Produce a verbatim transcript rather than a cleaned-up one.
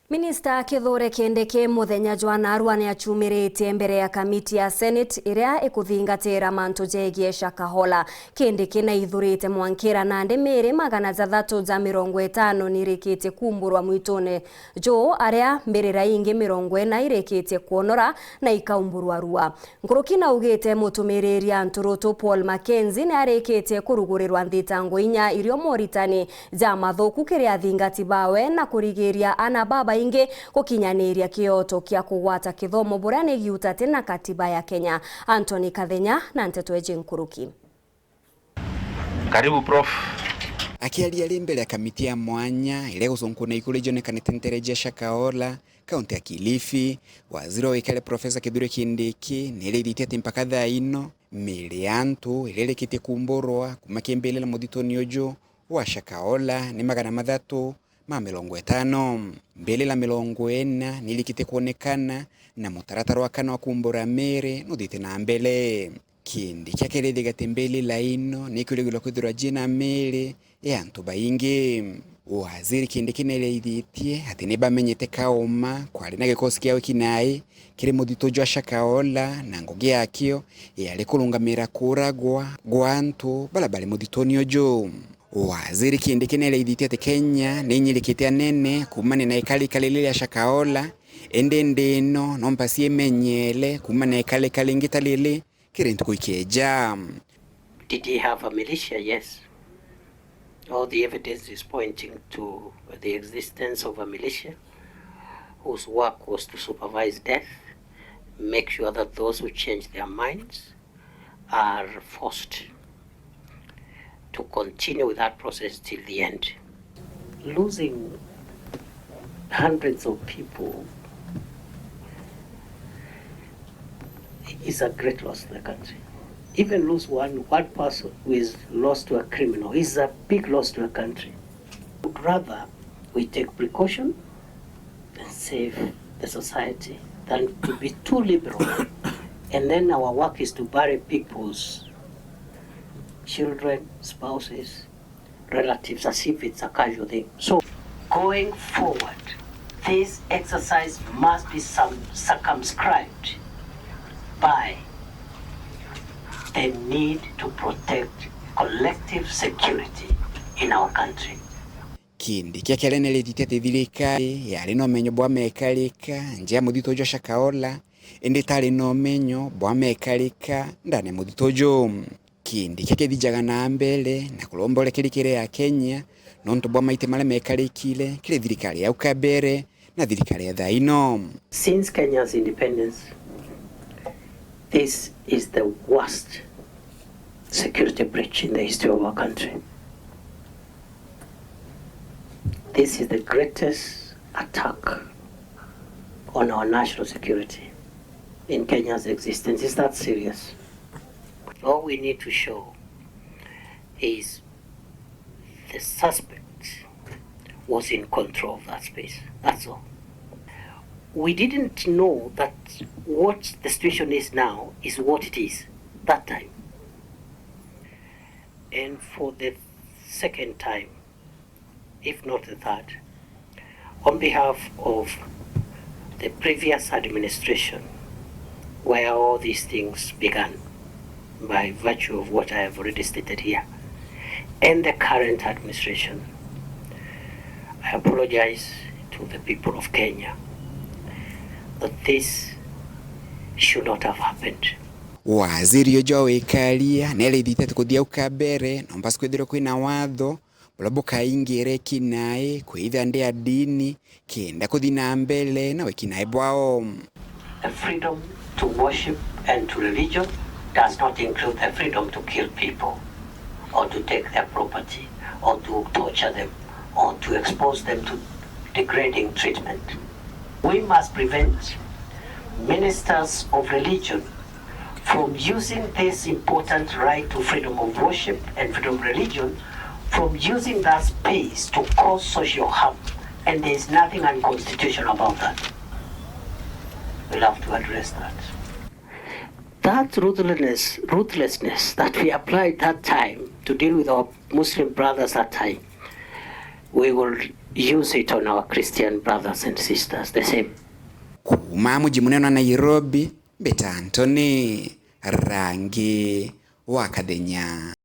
Minista Kithure Kindiki muthenya jwa narua ni achumiritie mbere ya kamiti ya Senate iria ikuthingatira mantu jegie Shakahola. Kindiki naithurite mwankira nandi miri magana jathatu ja mirongo itano nirikitie kuumburwa mwitune juu, aria mbirira ingi mirongo ina irikitie kwonora na ikaumburwa rua. Nkuruki naugite mutumiriria nturutu Paul Mackenzie ni arikitie kurugurirwa nthitango inya irio moritani ja mathuku kiri athingati bawe na kurigiria ana babaingi gukinyaniria kioto kia kugwata kithomo buria ni giutati na katiba ya Kenya. Anthony Kathenya na nteto iji nkuruki. Karibu, Prof. Akiaria ari mbere ya kamiti ya mwanya iria igucunkuna ikuru ijonekanite ntere cia Shakahola, kaunti ya Kilifi, waziri wa wikari Profesa Kithure Kindiki ni arithitie ati mpaka thaa ino miiri ya antu iria irikitie kuumburwa kuuma kimbirira muthituni uju wa Shakahola ni magana mathatu ma mirongo itano. Mbirira mirongo ina ni irikitie kwonekana na mutaratara wa kana wa kuumbura miiri nuthite na mbere. Kindiki akiarithiria ati mbirira ino ni ikurigirwa kwithirwa ciina miiri ya antu baingi. Waziri Kindiki ni arithitie ati ni bamenyete kauma kwari na gikosi kia wiki nai kiri muthituni jwa Shakahola na ngugi yakio yari kurungamira kuuragwa gwa antu baria bari muthituni uju. Waziri Kindiki ni arithitie ati Kenya ni inyirikite anene kuumania na ikarika riri ria Shakahola, indi ndi ino no mpasi imenyere kuumania na ikarika ringi ta riri kiri ntuku ikeeja. Did he have a militia? Yes. All the evidence is pointing to the existence of a militia whose work was to supervise death, make sure that those who change their minds are forced to continue with that process till the end. Losing hundreds of people is a great loss to the country. Even lose one, one person who is lost to a criminal is a big loss to a country. Would rather we take precaution and save the society than to be too liberal. And then our work is to bury people's children, spouses, relatives as if it's a casual thing. So, going forward, this exercise must be some, circumscribed by the need to protect collective security in our country. Kindiki akiaria ni arithitie ati thirikari yari na umenyo bwa mekarika nja ya muthituni jwa Shakahola, indi itari na umenyo bwa mekarika ndani ya muthituni uju. Kindiki akithijaga na mbere na kuromba urekeri kiri Akenya nontu bwa maiti maria mekarikire kiri thirikari ya au kabere na thirikari ya thaa ino. Since Kenya's independence, this is the worst security breach in the history of our country. This is the greatest attack on our national security in Kenya's existence. Is that serious? All we need to show is the suspect was in control of that space. That's all. We didn't know that what the situation is now is what it is that time. And for the second time, if not the third, on behalf of the previous administration, where all these things began, by virtue of what I have already stated here, and the current administration, I apologize to the people of Kenya that this should not have happened. Waziri uju wa wikaria ni arithitie ati kuthia au kabere no mpasi kwithirwa kwina watho buria bukaingira ekinae kwithira ndi a ndini kenda kuthi na mbere na wikinae bwao. The freedom to worship and to religion does not include the freedom to kill people or to take their property or to torture them or to expose them to degrading treatment. We must prevent ministers of religion from using this important right to freedom of worship and freedom of religion, from using that space to cause social harm. And there is nothing unconstitutional about that. We'll have to address that. That ruthlessness, ruthlessness that we applied that time to deal with our Muslim brothers that time, we will use it on our Christian brothers and sisters the same. Kuuma muji munene wa Nairobi, mbita Anthony Rangi wa Kathenya.